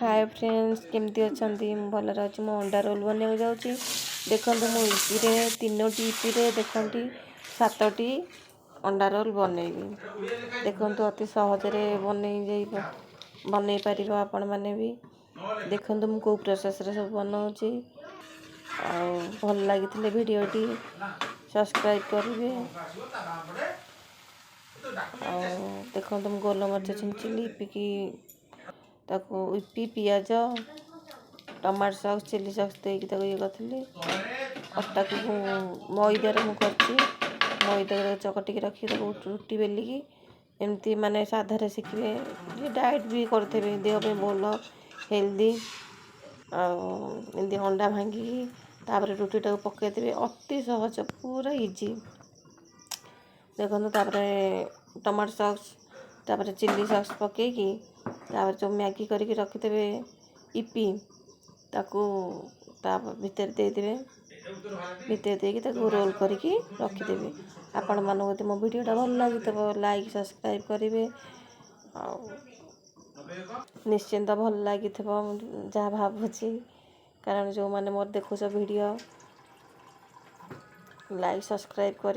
ହାଏ friends, କେମିତି ଅଛନ୍ତି? ମୁଁ ଭଲରେ ଅଛି। ମୁଁ ଅଣ୍ଡା ରୋଲ୍ ବନେଇବାକୁ ଯାଉଛି। ଦେଖନ୍ତୁ, ମୁଁ ଇପିରେ, ତିନୋଟି ଇପିରେ ଦେଖନ୍ତି ସାତଟି ଅଣ୍ଡା ରୋଲ୍ ବନେଇବି। ଦେଖନ୍ତୁ, ଅତି ସହଜରେ ବନେଇ ଯାଇ ବନେଇ ପାରିବ ଆପଣମାନେ ବି। ଦେଖନ୍ତୁ, ମୁଁ କେଉଁ ପ୍ରୋସେସ୍ରେ ସବୁ ବନାଉଛି। ଆଉ ଭଲ ଲାଗିଥିଲେ ଭିଡ଼ିଓଟି ସବସ୍କ୍ରାଇବ୍ କରିବେ। ଆଉ ଦେଖନ୍ତୁ, ମୁଁ ଗୋଲମରିଚ ଛିଞ୍ଚିଲି ଇପିକି। ତାକୁ ଇପି, ପିଆଜ, ଟମାଟୋ ସସ୍, ଚିଲି ସସ୍ ଦେଇକି ତାକୁ ଇଏ କରିଥିଲି। ଅଟାକୁ ମୁଁ ମଇଦାରେ ମୁଁ କରିଛି। ମଇଦାକୁ ଚକଟିକି ରଖି ତାକୁ ରୁଟି ବେଲିକି ଏମିତି ମାନେ ସାଧାରେ ଶିଖିବେ। ଯିଏ ଡାଏଟ୍ ବି କରୁଥିବେ, ଦେହ ପାଇଁ ଭଲ, ହେଲ୍ଦି। ଆଉ ଏମିତି ଅଣ୍ଡା ଭାଙ୍ଗିକି ତାପରେ ରୁଟିଟାକୁ ପକାଇଦେବେ। ଅତି ସହଜ, ପୁରା ଇଜି। ଦେଖନ୍ତୁ, ତାପରେ ଟମାଟୋ ସସ୍, ତାପରେ ଚିଲି ସସ୍ ପକାଇକି, ତାପରେ ଯେଉଁ ମ୍ୟାଗି କରିକି ରଖିଥିବେ ଇପି, ତାକୁ ତା ଭିତରେ ଦେଇଦେବେ। ଭିତରେ ଦେଇକି ତାକୁ ରୋଲ୍ କରିକି ରଖିଦେବେ। ଆପଣମାନଙ୍କୁ ଯଦି ମୋ ଭିଡ଼ିଓଟା ଭଲ ଲାଗିଥିବ, ଲାଇକ୍, ସବସ୍କ୍ରାଇବ୍ କରିବେ। ଆଉ ନିଶ୍ଚିନ୍ତ ଭଲ ଲାଗିଥିବ ମୁଁ ଯାହା ଭାବୁଛି, କାରଣ ଯେଉଁମାନେ ମୋର ଦେଖୁଛ ଭିଡ଼ିଓ, ଲାଇକ୍, ସବସ୍କ୍ରାଇବ୍ କରିବ।